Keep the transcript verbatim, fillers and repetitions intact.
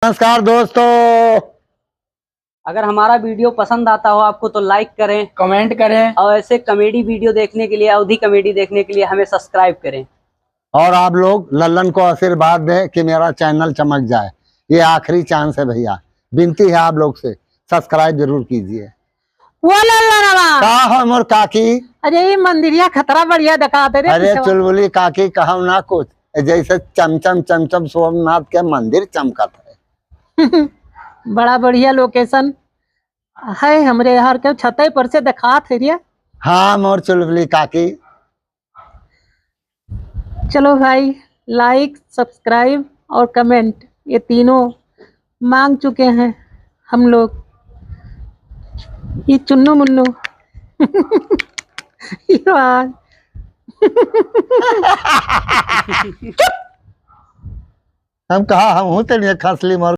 नमस्कार दोस्तों। अगर हमारा वीडियो पसंद आता हो आपको तो लाइक करें, कमेंट करें। और ऐसे कॉमेडी वीडियो देखने के लिए, अवधी कॉमेडी देखने के लिए हमें सब्सक्राइब करें। और आप लोग लल्लन को आशीर्वाद दें कि मेरा चैनल चमक जाए। ये आखिरी चांस है भैया, विनती है आप लोग से, सब्सक्राइब जरूर कीजिए। वो लल्लनवा। का हो मोर काकी? अरे ये मंदिरिया खतरा बढ़िया दिखाते रे अरे पिछवा। चुलबुली काकी कहव ना कुछ, जैसे चमचम चमचम सोमनाथ के मंदिर चमकत है। बड़ा बढ़िया लोकेशन है हमरे यार, के छते पर से दिखात है रे। हाँ मोर चुलबुली काकी। चलो भाई, लाइक, सब्सक्राइब और कमेंट, ये तीनों मांग चुके हैं हम लोग। ये चुन्नू मुन्नू। ये वाह। हम कहा, हम हूँ तेरे खसली मोर